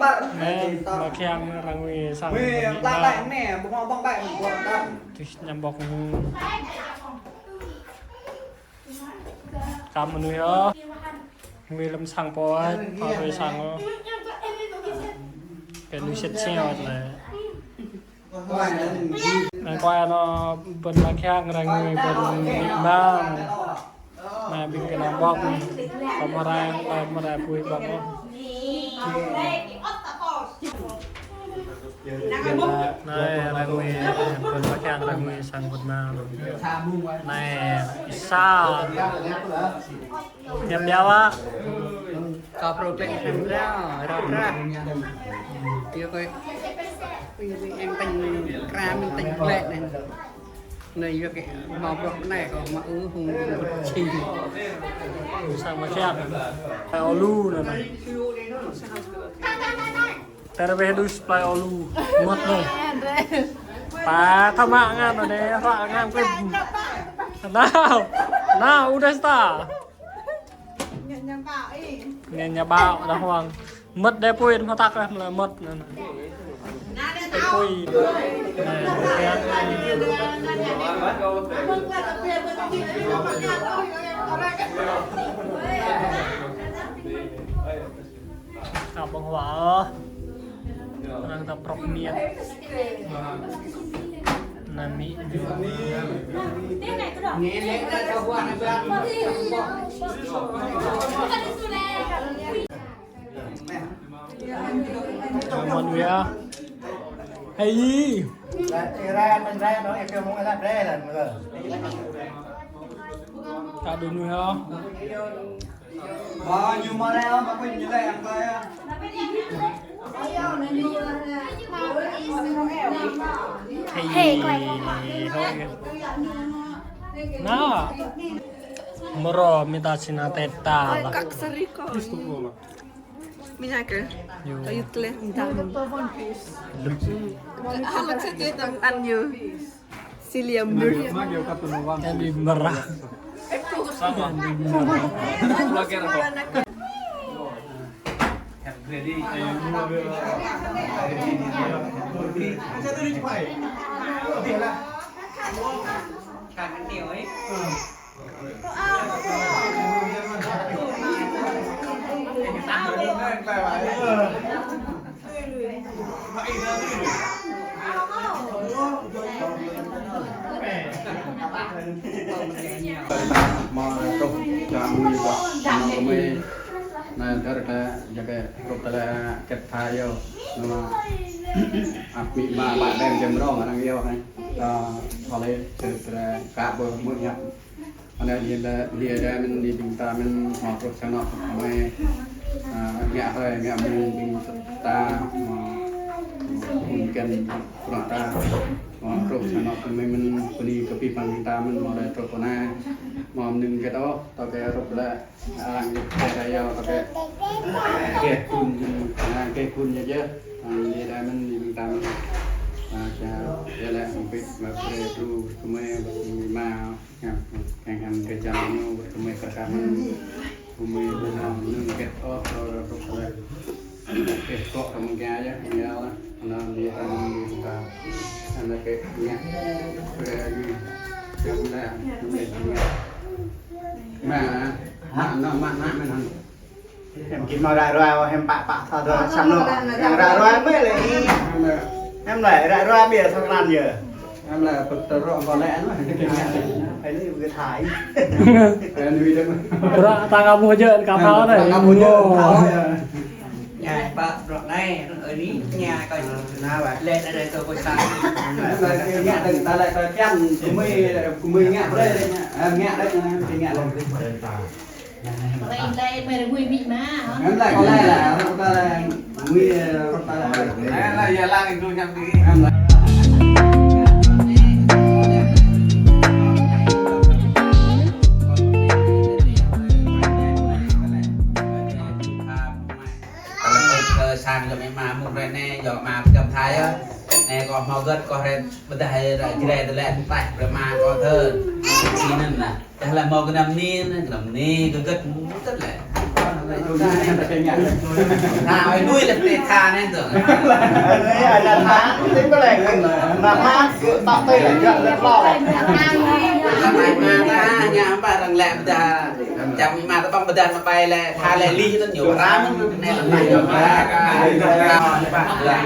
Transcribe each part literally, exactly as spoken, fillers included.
Anai, mă kiăng ră ngui sang. Tih ñăm ƀŏk. Kăm mơnuih ôh. Mui lăm sang pô, pô tui sang ôh. Kơ lui sĭt siao lĕ. Anai kơ anai ƀing mă kiăng ră ngui ƀing amĭ ama. Anai ƀing kơnăm ƀŏk. Kơ mơrai, kơ mơrai pui ƀŏk ôh. Anai ră ngui, ƀing mă kiăng ră ngui sang ƀing amĭ ama. Anai, isa. Ñăm biă wă. Kâo prŏng klĕ ñăm biă, ră ră. Yua kơ, yua kơ em tañ kra, em tañ klĕ anai. Anai yua kơ hmâo bruă anai kâo mă ư hung či. Sang mă kiăng. Ôlu anai. Tơdah ƀu đuaĭ supply ôlu, mơmŏt anai. Ta thâo mă ngăn anai, ră ngăn kơ. Nao, nao, udah sta. Ña, ña ƀâo, ih. Ña, ña ƀâo, dah wang. Mơmŏt đe pui, mơtak lah, mơmŏt. Đe pui. Kơ ƀơ̆ng huă. Anŭn ta prŏk miet. Anŭn mĭ. Mơnuih ah. Hei. Kơ đun mơnuih ah. Ba ñu mă lĕ, ba ñu lĕ yang ta ya. Hei, hei, koi. Nao. Mơro mita sina teta lah. Kak sari koi. Minyak ke? Yo. Kayu teleh minta. Halo, saya tuh teman yo. Siliam ber. Yang di merah. Yang di merah. Mă truh čang mui ƀă, nao kơ mui. Anai dơr kơ, yua kơ, hrup tơlơi kĕt tha yơh. Nao, ăt mĭ mă ƀă đen jơm rong arăng yơh, anai. Ta, thâo lĕ, tơlơi kă ƀơ mui ñăp. Anai, anai, anai, anai, mơ̆n, anai, ƀing ta mơ̆n, mă truh sang anŏ, anai, a, ngă hrơi, ngă mơ̆n, ƀing ta, mă, mơ̆n kăn, bruă ta, mă truh sang anŏ, kơ mơi mơ̆n, bơni kơ abih bang ƀing ta mơ̆n, mă lĕ truh pơ anai, mơ̆n kơ tơ̆, tơ̆ kơ truh lĕ, arăng kơ ta yua, tơ̆ kơ, kơ kun, arăng kơ kun yơh, yơh, arăng kơ ta mơ̆n, ƀing ta mơ̆n, a, ča, yơh lĕ, mơ̆n kơ, mă pre, tru, kơ mơi, mă, Ngă, ngă, ngă kơ jam ñu, wơ̆t kơ mơi kơ kăm, kơ mơi kơ kăm, nưng kĕt ôh, rô, rô, rô, rô. Kĕt kŏ kơ mơi kơ yơh, yơh lah. Anŭn ñu kơ mơi kơ ta. Anŭn kơ ngă. Kơ ñu. Kơ mơi lah, kơ mơi kơ ngă. Mă, mă, anŭn mă, mă, mă, anŭn. Em kĭ mă ră ruai, em pă pă thâo thâo sang anŏ. Yang ră ruai mơi lĕ. Em lĕ ră ruai biă thâo krăn yơh. Em lĕ pơtơrŏ kơ lĕ anŭn. Ai lui bơ thai. Ai lui dơ̆ng. Ră ta ngă ƀu jơ̆ kơ thâo anai. Ta ngă ƀu jơ̆ kơ thâo yơh. Ñu pă ră anai, ơi ni, ñu kơ. Nao wă. Lĕ anai kơ pơsang. Lĕ kơ ngă dơ̆ng ta lĕ kơ kiăng, kơ mơi, kơ mơi ngă brơi lĕ ñu. Em ngă đôč anai, kơ ngă lĕ. Kơ lĕ, kơ lĕ, mơi rơngui mĭ mă, hă? Ngăn lĕ, kơ lĕ lĕ, kơ lĕ, ngui, kơ lĕ. Lĕ, lĕ, yua lăng, đu ñăm đi. Ngăn lĕ. Kơ lĕ, kơ sang yua mĕ mă mŭk rai anai, yua mă pơčăm thai yơh. Anai kơ hmâo gơ̆t, kơ rai pơdah rai Jrai tơlơi taih brơi mă kơ thơ. Anŭn anai. Tơdah lĕ hmâo gơnam anai, gơnam anai, gơ̆t gơ̆t mơ̆n tơlơi. Nah, ơi, lui lĕ tê tha anai tơ. Ơi, ơi, tha, tê tơ lĕ. Nah, tha, kơ tŏ tê lĕ, jăk lĕ, plô lĕ. Tha, tha, tha, ñu ƀă arăng lĕ, ƀôdah. Čang mĭ ama tơƀang ƀôdah mă ƀai lĕ, tha lĕ lih tơ ñu, ră anŭn, anai lĕ, tha ñu, ră. Ră, ră, ră, ră, ră.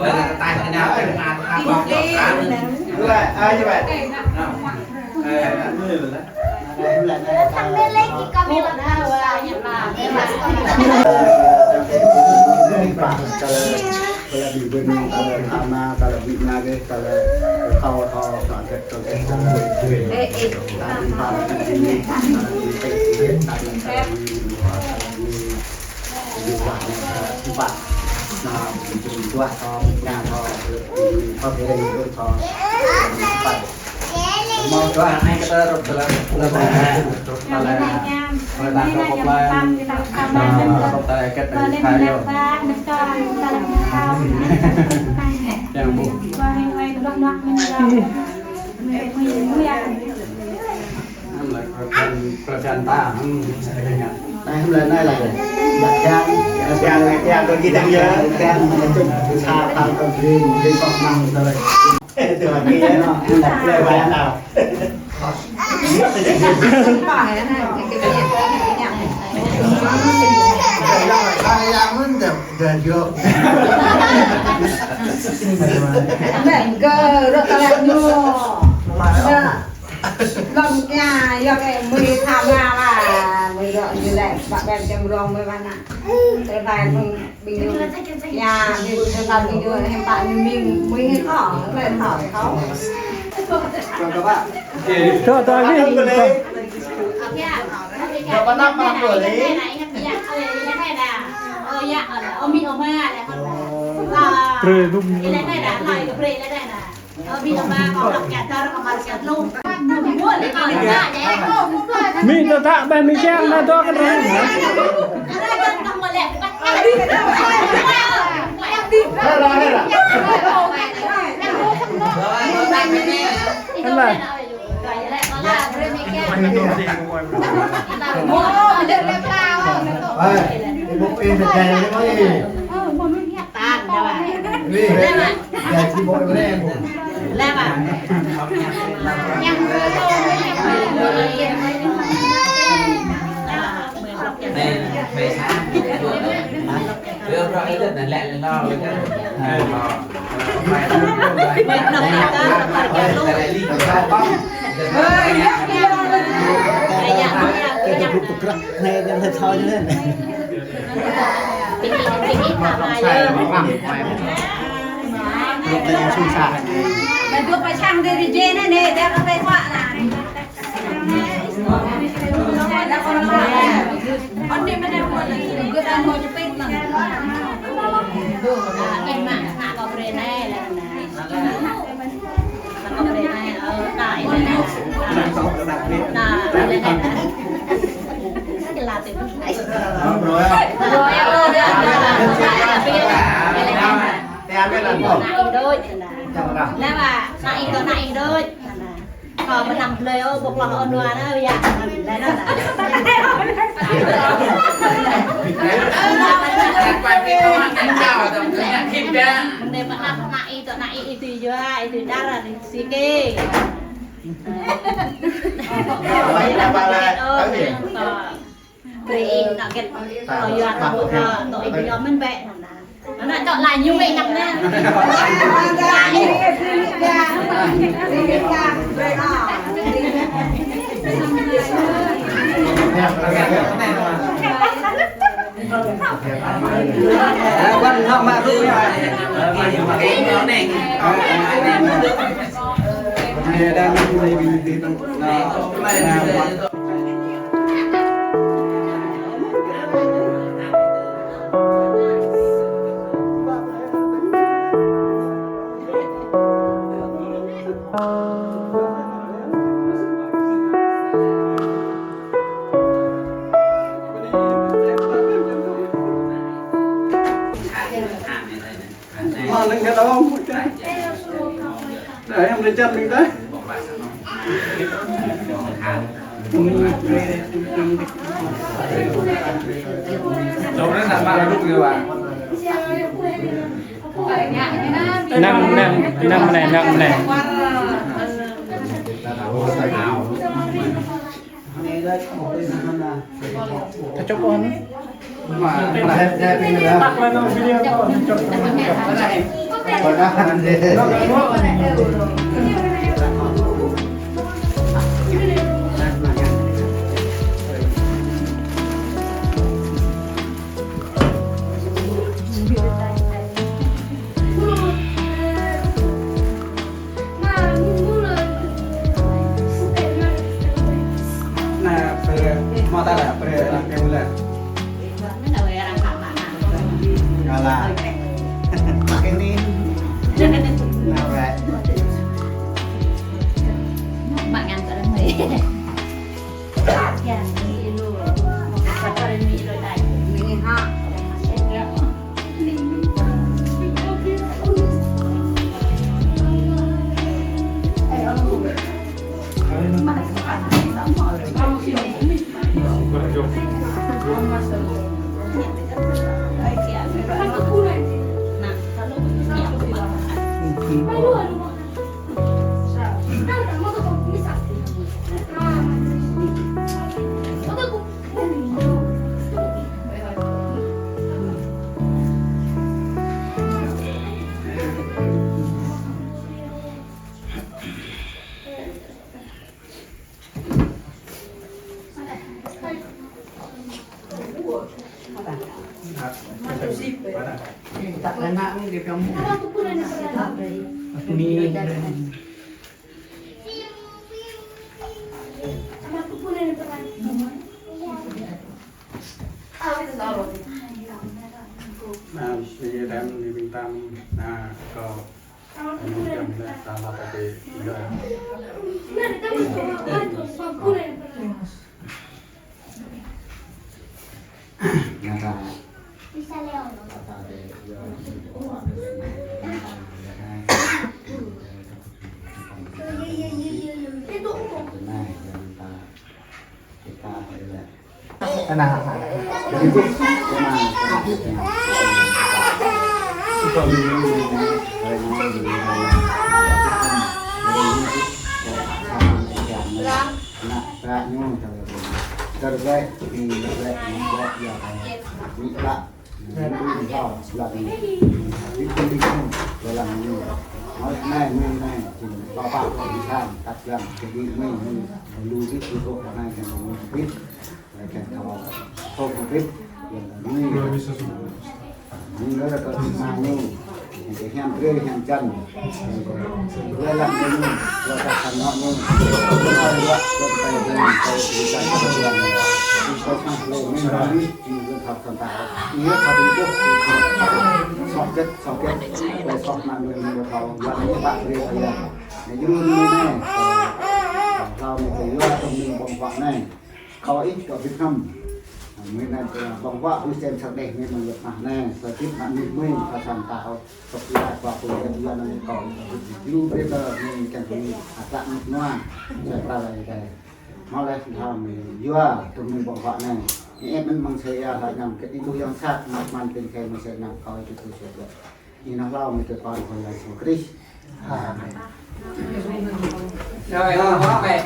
Ơi, tha, tha, tha, tha, tha, tha, tha. Lĕ, ơi, ñu ƀă. Anai, hôm nay, hôm nay là đặt gan, đặt gan, đặt gan, đặt gan, đặt gan, sa thang con riêng, riêng con năm rồi. Từ là kia nó, đặt lễ vai nào. Nè, gơ, rơ̆k tơlơi ñu. Nè. Lŏm kia, yua kơ mơi tha ma la, mơi rŏ ñu lĕ, ƀă ƀen čem rong mơi ƀă ană. Tơlơi ƀing ñu. Ya, tơlơi ƀing ñu, hiư̆m pă ñu mĭn, mơi hĭ kâo, tơlơi thâo kâo. Tơ, tơ, Pre lum. Mĭ tơtă ƀĕ mĭ kiăng nă dŏ kơ rơ̆ng. Hơlai. Ơi, cái bốc pin bật đèn đấy có gì? Tan, dah, Pak. Nih, dah, Pak. Jadi bok ini, Bu. Dah, Pak. Yang Nih, nih, nih, nih, nih. Nih, nih, nih, nih. Kâo pơnăm blơi ôh, ƀôk lŏh ôn nua nă, ya. Lĕ nă. Mơnê pơnăm nă i tơ nă i, i tui yua, i tui dar, i tui si kê. Brơi i nă gĕt, tơ yua tơ ƀôk lŏh, tơ i yua mơ̆n bĕ. Ană čŏk la ñu wĕ ngăp nă. Mà lên cái đó không có cái. Để em lên chân mình đấy. Năm, năm, năm anai, năm anai. Thơ chụp không? Nah, pada, mau tak ada, pada, yang mana? Kalah. Pakai nih. Nah, baik. Mak nganter nih. Ya, ini dulu. Sabar, ini dulu, Nay. Ini, ha. Nah, ini dan di bintang. Nah, kau Kâo ih kơ Việt Nam. Mơi anai ƀơ̆ng huă ƀu sem săk đeh mơi mơ̆ng lăp mah anai. Sơ tip mă mơi mơi pha sang ta ôh. Tŏk ia kua pơ̆ng ia bia anai kâo ih kơ Việt Nam. Jru brơi kơ mơi kiăng kơ mơi atlak mơ̆ng nua. Sơ ta lai dai. Mă lĕ thâo mơi yua tŭ mơi ƀơ̆ng huă anai. Mơi ĕp mơi mơ̆ng sơ ia hă ñăm kơ ih ƀuh yang sat mă man pin kơ mơi sơ ñăm kâo ih kơ sơ. Ih nao hlâo mơi tơpă Khua Yang Yêsu Krist. Amen. Rồi, rồi, mă vậy.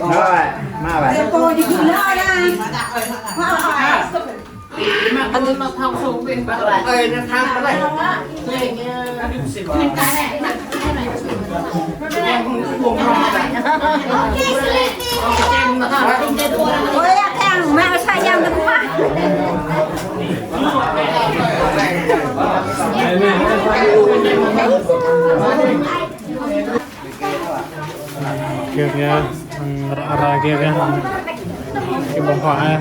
Ôi, ác thằng, mẹ sao dám được quá. Kiăng yơh, ră ră kiăng yơh. Kiăng ƀơ̆ng huă yơh.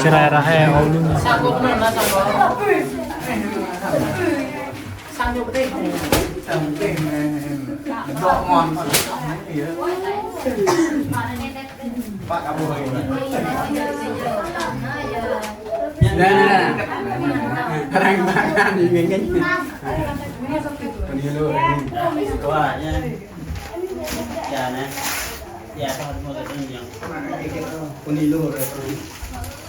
Čơrai ră hĕ ôh lu. Nè, nè, nè. Arăng makan đi ngeng ngeng. Pơni lu, pơni. Kơ wa, ya. Ya, nè. Ya, kơ hơt mơ̆ kơ dơ̆ng yang. Pơni lu, pơni.